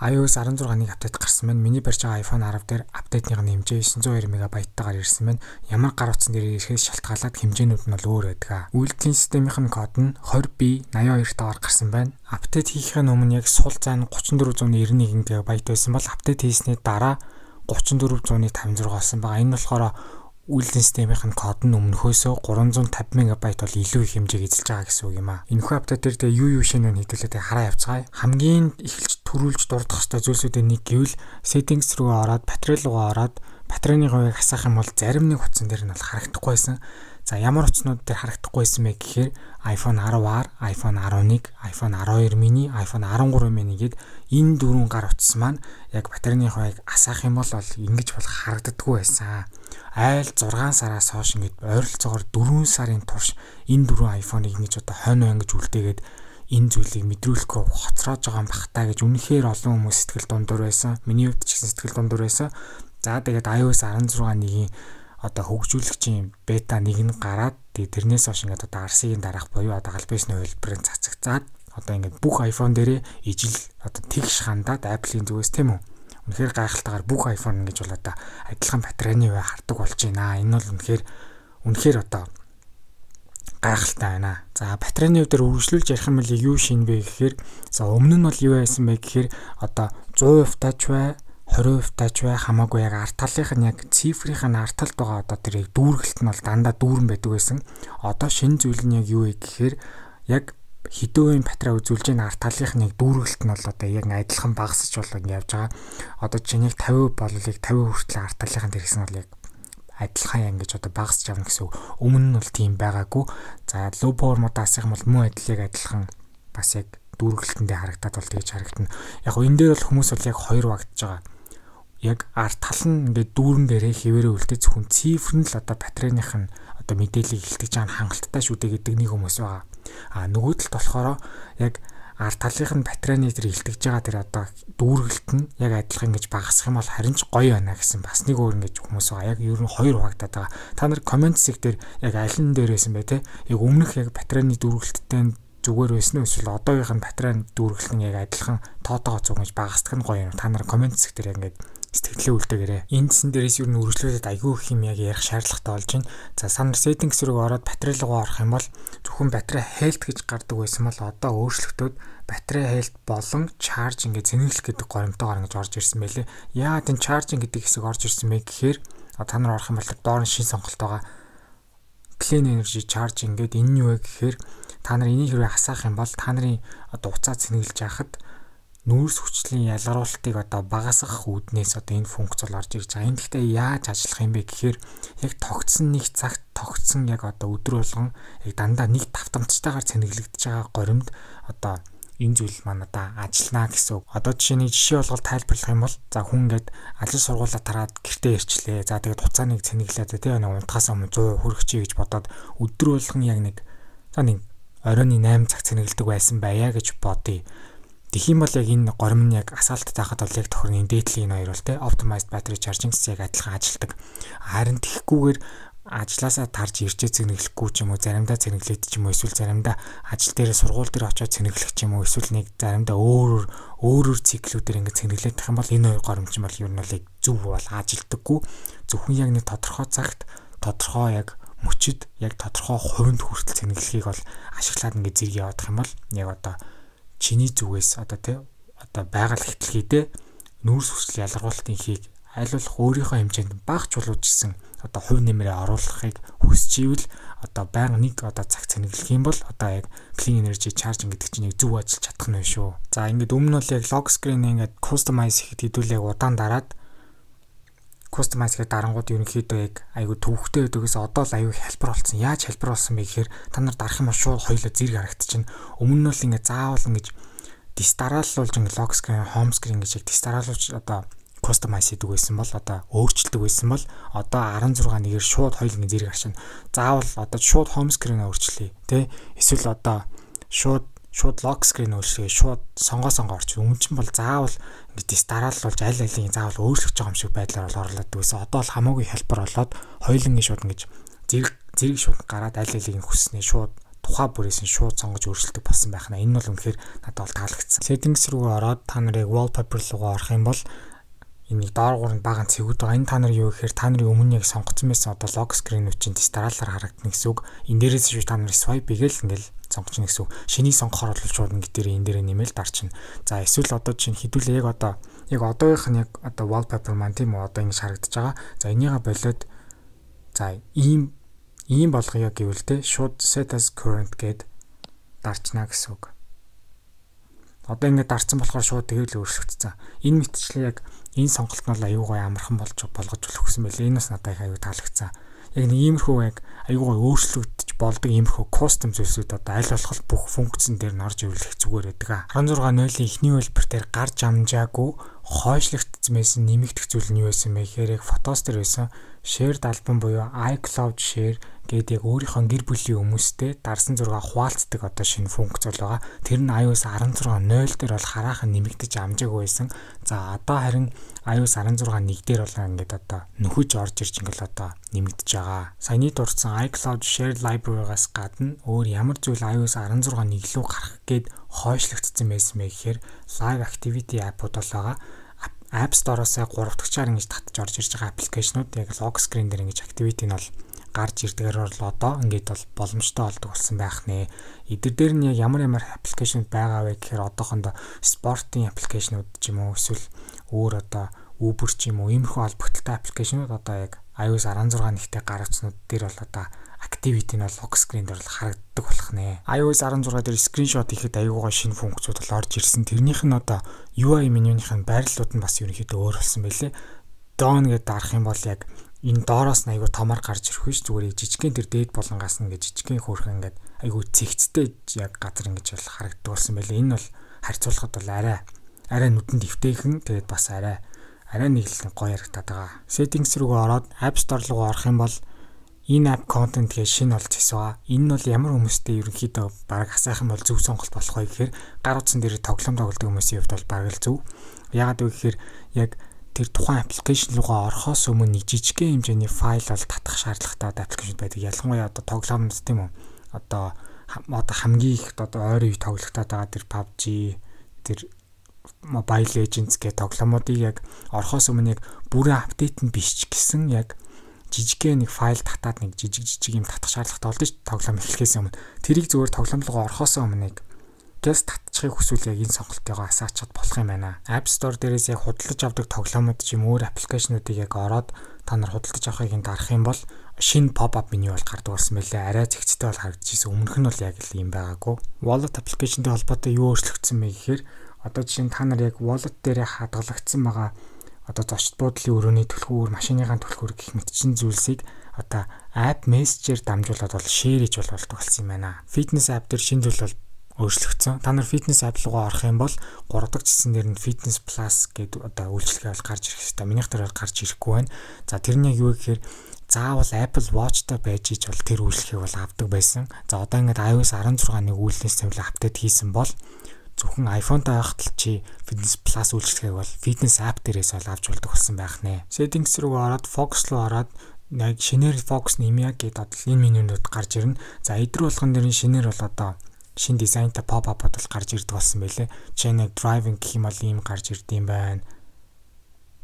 iOS 16.1 update гарсан байна. Миний барьж байгаа iPhone 10 дээр update ных нь хэмжээ 902 мегабайтаар ирсэн байна. Ямар гар утсан дээр ирэхээс шалтгаалаад хэмжээнүүд нь бол өөр байдаг. Үйлдлийн системийнх нь код нь 20B82-таагаар гарсан байна. Update хийхээ өмнө яг сул зай нь 3491 гигабайт байсан бол update хийсний дараа 3456 болсон байгаа. Энэ болохоор үйлдлийн системийнх нь код нь өмнөхөөсөө 350 мегабайт бол илүү их хэмжээг эзэлж байгаа гэсэн үг юм аа. Энэхүү update дээр тэгээ юу юу шинэ вэ хэдүүлээ тэгээ хараа явцгаая. Хамгийн эхэлж түрүүлж дурдах ёстой зүйлсүүдийн нэг гэвэл settings руу ороод батарей руугаа ороод батарейны хувийг хасаах юм бол зарим нэг утсан дээр нь бол харагдахгүй байсан. За, ямар утаснууд дээр харагдахгүй байсан бэ гэхээр iPhone 10R, iPhone 11, iPhone 12 mini, iPhone 13 mini гээд энэ дөрвөн гар утас маань яг батарейны хувийг асаах юм бол ингэж бол харагддаггүй байсан. Айл 6 сараас хойш ингэж ойролцоогоор 4 сарын турш энэ дөрвөн iPhone-ыг ингэж одоо хойноо ингэж үлдээгээд энэ зүйлийг мэдрүүлэхгүй хоцроож байгаа юм бах та гэж үнэхээр олон хүмүүс сэтгэл дундуур байсан. Миний хувьд ч гэсэн сэтгэл дундуур байсан. За, тэгээд iOS 16.1-ийн одоо хөгжүүлэгчийн бета 1 нь гараад, тэгээд тэрнээс хойш ингээд одоо RC-ийн дараах буюу одоо аль биесны хувилбарын цацагцаад одоо ингээд бүх iPhone дээрээ ижил одоо тэгш хандаад Apple-ийн зүгээс, тийм үү? Үнэхээр гайхалтайгаар бүх iPhone ингэж бол одоо адилхан батарейны хувь хардаг болж байна. Энэ бол үнэхээр үнэхээр одоо гайхалтай байна. За, батарейны хувь дээр үргэлжлүүлж ярих юм бол юу шинэ бэ гэхээр, за, өмнө нь бол юу байсан бэ гэхээр одоо 100% тач бай, 20% тач бай, хамаагүй яг ард талынх нь, яг цифрийн нь ард талд байгаа одоо тэр яг дүүргэлт нь бол дандаа дүүрэн байдаг байсан. Одоо шинэ зүйл нь яг юу вэ гэхээр яг хэдэн хувийн батарей үзүүлж байгаа ард талынх нь яг дүүргэлт нь бол одоо яг адилхан багасч болоо ингэ явж байгаа. Одоо чинь яг 50 бол яг 50 хүртэл ард талынх нь тэр хэсэг нь бол яг адилхан яг ингэж одоо багасч явна гэсэн үг. Өмнө нь бол тийм байгаагүй. За, low power mode асах юм бол мөн адил яг адилхан бас яг дүүргэлтэндээ харагдаад бол тэгж харагдана. Яг энэ дээр бол хүмүүс бол яг хоёр багтж байгаа. Яг ард тал нь ингээд дүүрэн дээрээ хэвээрээ үлдээ, зөвхөн цифр нь л одоо батарейных нь одоо мэдээллийг илтгэж байгаа нь хангалттай шүү дээ гэдэг нэг хүмүүс байгаа. А нөгөө талд болохоор яг ард талынх нь батарейны тэр илтгэж байгаа тэр одоо дүүргэлт нь яг адилхан ингэж багасах юм бол харин ч гоё байна гэсэн бас нэг өөр ингэж хүмүүс байгаа. Яг ер нь хоёр хуваагдаад байгаа. Та нар comment хэсэг дээр яг аль нь дээр байсан бэ те? Яг өмнөх яг батарейны дүүргэлттэй зүгээр байсан уу, эсвэл одоогийнх нь батарейны дүүргэлт нь яг адилхан тоотойгоо зүг ингэж багасдаг нь гоё юм. Та нар comment хэсэг дээр яг ингэж сэтгэлээ үлдээгээрэй. Энэ зэсэн дээрээс ер нь үргэлжлүүлээд айгүй их юм яг ярих шаардлагатай болж байна. За, санар settings руу ороод батарей руу орох юм бол зөвхөн батарей health гэж гардаг байсан бол одоо өөрчлөгдөд батарей health болон charging гэж цэнэглэх гэдэг горимтойгоор ингэж орж ирсэн байлээ. Яагаад энэ charging гэдэг хэсэг орж ирсэн бэ гэхээр та нар орох юм бол доор нь шин сонголт байгаа. Clean energy charging гэдэг энэ нь юу вэ гэхээр та нар энийг хэрвээ асаах юм бол та нарын одоо уцаа цэнэглэж яхад нүүрс хүчлийн ялгаруулалтыг одоо багасгах үүднээс одоо энэ функц бол орж ирж байгаа. Энэ гэхдээ яаж ажиллах юм бэ гэхээр яг тогтсон нэг цагт, тогтсон яг одоо өдөр болгон яг дандаа нэг давтамжтайгаар цэнэглэгдэж байгаа горимд одоо энэ зүйл маань одоо ажиллана гэсэн үг. Одоо жишээ нэг жишээ болгол тайлбарлах юм бол, за, хүн ингээд ажил сургуулаа тараад гэртээ ирчлээ. За, тэгээд хуцааныг цэнэглээд тийм нэг унтахаас өмнө 100 хүрэх гэж бодоод өдөр болгон яг нэг, за, нэг оройн 8 цаг цэнэглэдэг байсан байя гэж бодъё. Тэгэх юм бол яг энэ горим нь яг асаалттай байхад бол яг тохирны дээдлийн энэ хоёр бол те optimized battery charging яг адилхан ажилладаг. Харин тэгэхгүйгээр ажлаасаа тарж ирчээ цэнэглэхгүй ч юм уу, заримдаа цэнэглээд ч юм уу, эсвэл заримдаа ажил дээр, сургууль дээр очиод цэнэглэх ч юм уу, эсвэл нэг заримдаа өөр өөр циклүүдээр ингээд цэнэглээд тах юм бол энэ хоёр горимч бол ер нь бол яг зөв бол ажилдаггүй. Зөвхөн яг нэг тодорхой цагт, тодорхой яг мөчид, яг тодорхой хувинд хүртэл цэнэглэхийг бол ашиглаад ингээд зэрэг явах юм бол яг одоо чиний зүгээс одоо тий одоо байгаль хэвтэлхийдээ нүүрс хүчил ялгаруулалтын хийг аль болох өөрийнхөө хэмжээнд бага чулуужсэн одоо хувь нэмрээ оруулахыг хүсч ивэл одоо байнга нэг одоо цаг цэнэглэх юм бол одоо яг clean energy charging гэдэг чинь яг зөв ажиллаж чадах нь шүү. За, ингээд өмнө нь бол яг lock screen ингээд customize хийхэд хэдүүл яг удаан дараад customize гэдэг дарангууд ерөнхийдөө яг айгу төвхтэй байдгаас одоо л аюу хялбар болсон. Яаж хялбар болсон бэ гэхээр та нар дарах юм бол шууд хоёулаа зэрэг харагдчихна. Өмнө нь бол ингээд заавал ингэж дис дарааллуулж ингээд lock screen, home screen гэж яг дис дараалуулж одоо customize хийдэг байсан бол, одоо өөрчилдөг байсан бол одоо 16 нэгээр шууд хоёулангийн зэрэг харчна. Заавал одоо шууд home screen өөрчлөе тий. Эсвэл одоо шууд шууд lock screen өөрчлөе, шууд сонгоо сонгоо орч. Өмнө чинь бол заавал ингэж дис дарааллуулж аль алийг заавал өөрчлөж байгаа юм шиг байдлаар бол орлоод байсан. Одоо бол хамаагүй хялбар болоод хоёулангийн шууд ингэж зэрэг зэрэг шууд гараад аль алийг нь хүснээ шууд тухай бүрээс нь шууд сонгож өөрчилдөг болсон байх нь. Энэ бол үнэхээр надад бол таалагдсан. Settings рүү ороод та нарыг wallpaper руугаа орох юм бол энийг дооргуур нь бага цэгүүд байгаа. Энэ та нар юу гэхээр та нарын өмнө яг сонгоцсон байсан одоо lock screen-үүд чинь тест дараалал харагдана гэсэн үг. Энэ дээрээс шүү та нар swipe хийгээл ингээл сонгоч гэсэн үг. Шинийг сонгохоор бол шууд ингэ дээр энэ дээр нэмэл дарчна. За, эсвэл одоо чинь хэдүүлээ яг одоогийнх нь яг одоо wallpaper маань, тийм үү, одоо ингэж харагдаж байгаа. За, энийгээ болиод, за, ийм ийм болгоё гэвэл те шууд set as current гэд дарчна гэсэн үг. Одоо ингээд дарцсан болохоор шууд тэгэл өөрчлөгдсөн. Энэ мэтчлээ яг энэ сонголт нь бол аюу гой амархан болж болгож өгсөн байлээ. Энэ бас надад их аюу таалагдсан. Яг нэг иймэрхүү яг аюу гой өөрчлөгдөж болдог иймэрхүү custom зүйлсүүд одоо аль болох бүх функцэн дээр нь орж ивэл их зүгээр байдаг. 16.0-ийн эхний хувилбар дээр гарч амжаагүй хойшлогдсон байсан нэмэгдэх зүйл нь юу байсан бэ гэхээр яг Photos дээр байсан shared album буюу iCloud Share гээд яг өөрийнхөө гэр бүлийн хүмүүстэй дарсан зураг хуваалцдаг одоо шинэ функц бол байгаа. Тэр нь iOS 16.0 дээр бол хараахан нэмэгдэж амжаагүй байсан. За, одоо харин iOS 16.1 дээр бол ингээд одоо нөхөж орж ирж ингээд одоо нэмэгдэж байгаа. Саяны дурдсан iCloud Shared Library-гаас гадна өөр ямар зүйл iOS 16.1 рүү гарах гээд хойшлогдсон байсан бэ гэхээр Live Activity app-ууд бол байгаа. App Store-оос 3 дахьчаар ингэж татж орж ирж байгаа application ууд яг lock screen дээр ингэж activity нь бол гарч ирдгээр бол одоо ингээд бол боломжтой болдог болсон байх нэ. Эдгээр дээр нь яг ямар ямар application ууд байгаа вэ гэхээр одоохондоо спортын application ууд ч юм уу, эсвэл өөр одоо Uber ч юм уу, иймэрхүү холбогдлолтой application ууд одоо яг iOS 16 нэгтэй гаргацнууд дээр бол одоо activity нь бол lock screen дээр бол харагддаг болох нэ. iOS 16 дээр screenshot хийхэд аюугаа шинэ функцүүд бол орж ирсэн. Тэрнийх нь одоо UI менюных нь байрлалууд нь бас ерөнхийдөө өөр болсон байлээ. Done гэдээ дарах юм бол яг энэ доороос нь аюу томор гарч ирэх биш, зүгээр жижигхэн тэр дээд болонгаас нь ингээд жижигхэн хөөрхөн ингээд аюу цэгцтэй яг газар ингэж бол харагддаг болсон байлээ. Энэ бол харьцуулахад бол арай арай нүдэнд эвтэйхэн, тэгээд бас арай арай нэг л гоё яригдаад байгаа. Settings рүү ороод App Store руу орох юм бол in-app content гэж шинэ болж ирсэн байгаа. Энэ нь бол ямар хүмүүстэй ерөнхийдөө бараг асаах юм бол зөв сонголт болох вэ гэхээр гар утсан дээр тоглоом тоглодог хүмүүсийн хувьд бол бараг л зөв. Яагаад вэ гэхээр яг тэр тухайн application руугаа орохоос өмнө нэг жижигхэн хэмжээний файл бол татах шаардлагатай application байдаг. Ялангуяа одоо тоглоомд, тийм үү? Одоо хамгийн их одоо ойрын үе тоглогдоод байгаа тэр PUBG, тэр Mobile Legends гэх тоглоомуудыг яг орохоос өмнө яг бүрэн update нь биш ч гэсэн яг жижигхэн нэг файл татаад нэг жижиг жижиг юм татах шаардлагатай болдог ш, тоглоом эхлэхээс өмнө. Тэрийг зүгээр тоглоом руу орохоос өмнө нэг just татчихыг хүсвэл яг энэ сонголтойгоо асаачаад болох юм байна. App Store дээрээс яг худалдаж авдаг тоглоомууд ч юм, өөр application уудыг яг ороод та нар худалдаж авахыг энэ дарах юм бол шинэ pop up меню бол гардаг болсон байлээ. Арай зэгцтэй бол харагдчихсэн. Өмнөх нь бол яг л юм байгаагүй. Wallet application-тэй холбоотой юу өөрчлөгдсөн бэ гэхээр одоо жишээ нь та нар яг wallet дээрээ хадгалагдсан байгаа одоо зочид буудлын өрөөний түлхүүр, машиныхаа түлхүүр гэх мэтчин зүйлсийг одоо app messenger дамжуулаад бол share хийж болдог болсон юм байна. Fitness app дээр шинэ зүйл бол өөрчлөгдсөн. Та нар fitness app руугаа орох юм бол 3 дахь цэсэн дээр нь Fitness Plus гэдэг одоо үйлчилгээ бол гарч ирэх хэрэгтэй. Минийх дээр бол гарч ирэхгүй байна. За, тэр нь яг юу гэхээр заавал Apple Watch-тай байж ич бол тэр үйлчилгээг бол авдаг байсан. За, одоо ингээд iOS 16-ны үйлдлийн системийг update хийсэн бол зөвхөн iPhone-тай байхад л чи Fitness Plus үйлчилгээг бол Fitness app дээрээс бол авч болдог болсон байх нэ. Settings руу ороод Focus руу ороод яг шинээр Focus нэмье гэдээ одоо энэ менюнууд гарч ирнэ. За, эдгээр болгон дээр шинээр бол одоо шинэ дизайнтай pop up бол гарч ирдэг болсон байлээ. Жишээ нь driving гэх юм бол ийм гарч ирд юм байна.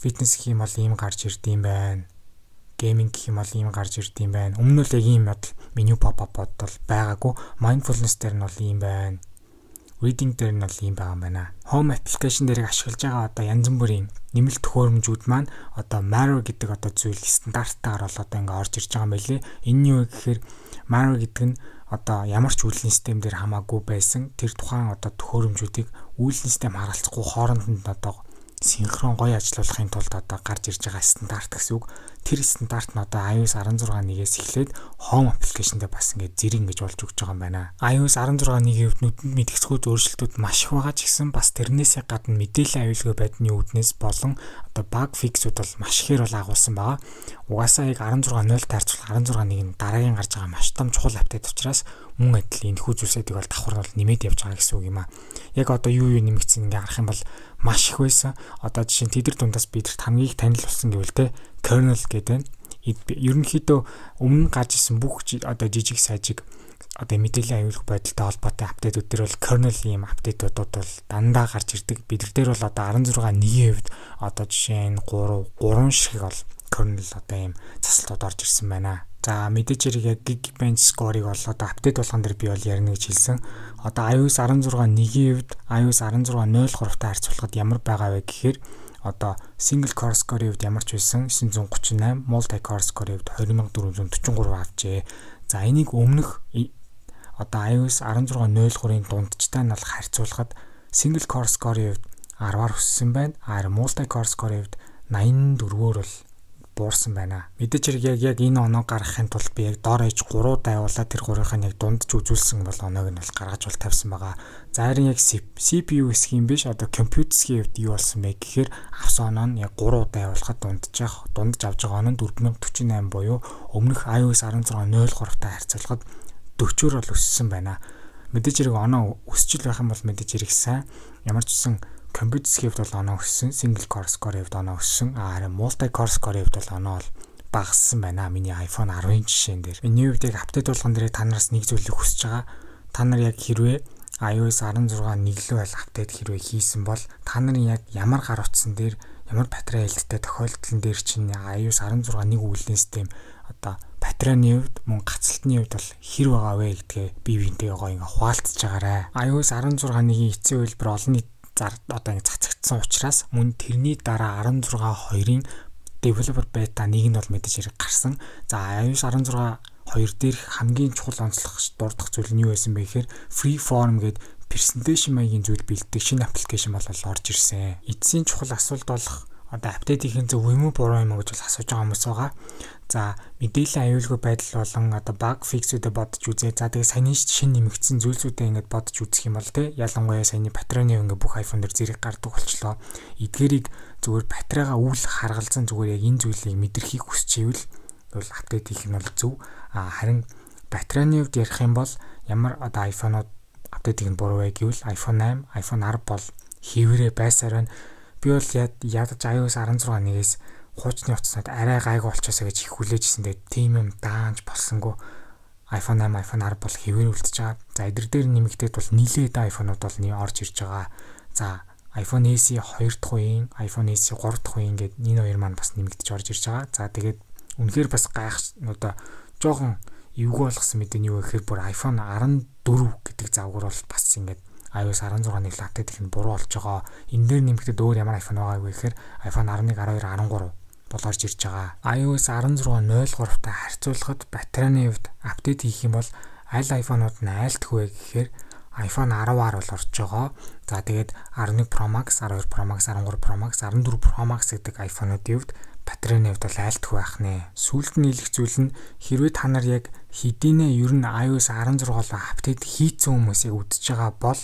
Fitness гэх юм бол ийм гарч ирд юм байна. Gaming гэх юм бол ийм гарч ирд юм байна. Өмнө нь л яг ийм бодол меню pop up бол байгаагүй. Mindfulness дээр нь бол ийм байна. Reading дээр нь бол ийм байгаа юм байна. Home application дээрээ ашиглаж байгаа одоо янз бүрийн нэмэлт төхөөрөмжүүд маань одоо Matter гэдэг одоо зүйл стандарттайгаар бол одоо ингээ орж ирж байгаа юм байлээ. Энэ нь юу гэхээр Matter гэдэг нь одоо ямар ч үйлдлийн систем дээр хамаагүй байсан тэр тухайн одоо төхөөрөмжүүдийг үйлдлийн систем харалцахгүй хооронд нь одоо синхрон гоё ажиллуулахын тулд одоо гарч ирж байгаа стандарт гэсэн үг. Тэр стандарт нь одоо iOS 16.1-ээс эхлээд Home application дээр бас ингээд зэрэг ингэж болж өгч байгаа юм байна. iOS 16.1-ийн хувьд нүдэнд мэдгэцгүй өөрчлөлтүүд маш их байгаа ч гэсэн бас тэрнээсээ гадна мэдээллийн аюулгүй байдлын үүднээс болон одоо bug fix-үүд бол маш ихээр бол агуулсан байгаа. Угаасаа яг 16.0 таарцвал 16.1 нь дараагийн гарч байгаа маш том чухал update учраас мөн адил энэхүү зүйлсүүдийг бол давхар бол нэмээд явж байгаа гэсэн үг юм а. Яг одоо юу юу нэмэгдсэн ингээ харах юм бол маш их байсан. Одоо жишээ нь тэдэр дундаас бидэрт хамгийн их танил болсон гэвэл те kernel гэдэг байна. Ерөнхийдөө өмнө гарч исэн бүх одоо жижиг сажиг одоо мэдээллийн аюулгүй байдалтай холбоотой update үүд дээр бол kernel ийм update ууд бол дандаа гарч ирдэг. Бид нар дээр бол одоо 16.1-ийн хувьд одоо жишээ нь 3 ширхэг бол kernel одоо ийм засалтууд орж ирсэн байна. За, мэдээж хэрэг яг Geekbench score-ыг бол одоо update болгон дээр би бол ярина гэж хэлсэн. Одоо iOS 16.1-ийн хувьд iOS 16.03-тай харьцуулахад ямар байгаа вэ гэхээр одоо single core score-ийн хувьд ямар ч байсан 938, multi core score-ийн хувьд 20443 авчээ. За, энийг өмнөх одоо iOS 16.03-ын дундчтай нь бол харьцуулахад single core score-ийн хувьд 10-аар өссөн байна. Харин multi core score-ийн хувьд 84-өөр бол буурсан байна. Мэдээж хэрэг яг энэ оноо гаргахын тулд би яг дор хаяж 3 дайвуулаад тэр 3-ын яг дундж үзүүлсэн бол оноог нь бол гаргаж бол тавьсан байгаа. За, харин яг CPU хэсгийн биш, одоо компьютер хэсгийн хувьд юу болсон бэ гэхээр авсан оноо нь яг 3 дайвуулахад дундаж авж байгаа оноо нь 4048 буюу өмнөх iOS 16.03-тай харьцуулахад 40-өр бол өссөн байна. Мэдээж хэрэг оноо өсчил байх юм бол мэдээж хэрэг сайн. Ямар ч гэсэн компьютер хувьд бол оноо өссөн, single core score-ийн хувьд оноо өссөн. А харин multi core score-ийн хувьд бол оноо бол багассан байна. Миний iPhone 10-ын жишээн дээр. Миний хувьд яг update болгон дээр та нараас нэг зүйлийг хүсэж байгаа. Та нар яг хэрвээ iOS 16.1 лүү бол update хэрвээ хийсэн бол та нарын яг ямар гар утсан дээр, ямар батарей ээлттэй тохиолдлон дээр чинь iOS 16.1 үйлдлийн систем одоо батарейны хувьд мөн гацалтны хувьд бол хэр байгаа вэ гэдгээ бие биентэйгээ гоё ингээ хуваалцаж байгаарай. iOS 16.1-ийн эцсийн хувилбар олон нийт зар одоо ингээ цацагдсан учраас мөн тэрний дараа 16.2-ын developer beta 1 нь бол мэдээж хэрэг гарсан. За, iOS 16.2 дээрх хамгийн чухал онцлог дурдах зүйл нь юу байсан бэ гэхээр Freeform гэдэг presentation маягийн зүйл бэлддэг шинэ application бол орж ирсэн. Эцсийн чухал асуулт болох одоо update хийх зөв юм уу, буруу юм уу гэж бол асууж байгаа хүмүүс байгаа. За, мэдээллийн аюулгүй байдал болон одоо bug fix үүдээ бодож үзээ. За, тэгээ саяны шинэ нэмэгдсэн зүйлсүүдээ ингээд бодож үзэх юм бол те, ялангуяа саяны батарейны ингээд бүх iPhone дээр зэрэг гардаг болчлоо. Эдгээрийг зүгээр батарейгаа үл харгалзан зүгээр яг энэ зүйлийг мэдрэхийг хүсчихвэл бол update хийх нь бол зөв. А харин батарейны хувьд ярих юм бол ямар одоо iPhone-ууд update хийх нь буруу вэ гэвэл iPhone 8, iPhone 10 бол хэвээрээ байсаар байна. Би бол ядаж iOS 16.1-ээс хуучны утаснууд арай гайгүй болчихосоо гэж их хүлээжсэн. Тэгээд тийм юм даанч болсонгүй. iPhone 8, iPhone 10 бол хэвээр үлдэж байгаа. За, эдгээр дээр нэмэгдээд бол нилээд iPhone-ууд бол орж ирж байгаа. За, iPhone SE 2 дахь үеийн, iPhone SE 3 дахь үеийн гээд энэ хоёр маань бас нэмэгдэж орж ирж байгаа. За, тэгээд үнэхээр бас гайх одоо жоохон эвгүй болгосон мэдээ нь юу гэхээр бүр iPhone 14 гэдэг загвар бол бас ингээд iOS 16.1 update хийх нь буруу болж байгаа. Энэ дээр нэмэгдээд өөр ямар iPhone байгаа вэ гэхээр iPhone 11, 12, 13 бол орж ирж байгаа. iOS 16.03-тай харьцуулахад батарейны хувьд update хийх юм бол аль iPhone-ууд нь айлтгүй вэ гэхээр iPhone 10R бол орж байгаа. За, тэгээд 11 Pro Max, 12 Pro Max, 13 Pro Max, 14 Pro Max гэдэг iPhone-уудын хувьд батарейны хувьд бол айлтгүй байх нэ. Сүүлд нь хэлэх зүйл нь хэрвээ та нар яг хэдийнэ ер нь iOS 16 болоо update хийцэн хүмүүсийг үдчихэж байгаа бол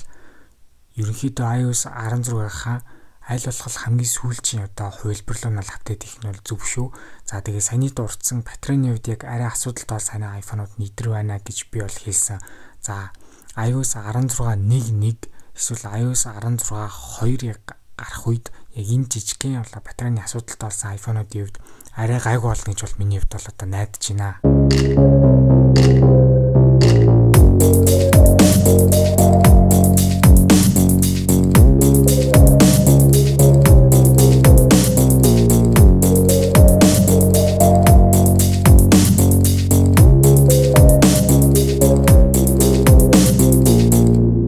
ерөнхийдөө iOS 16-ийнхаа аль болох хамгийн сүүлчийн одоо хувилбар руу нь update хийх нь бол зөв шүү. За, тэгээ саяны дурдсан батарейны хувьд яг арай асуудалтай бол саяны iPhone-ууд нэдэр байна гэж би бол хэлсэн. За, iOS 16.1.1 эсвэл iOS 16.2 яг гарах үед яг энэ жижигхэн бол батарейны асуудалтай болсон iPhone-уудын хувьд арай гайгүй болно гэж бол миний хувьд бол одоо найдаж байна.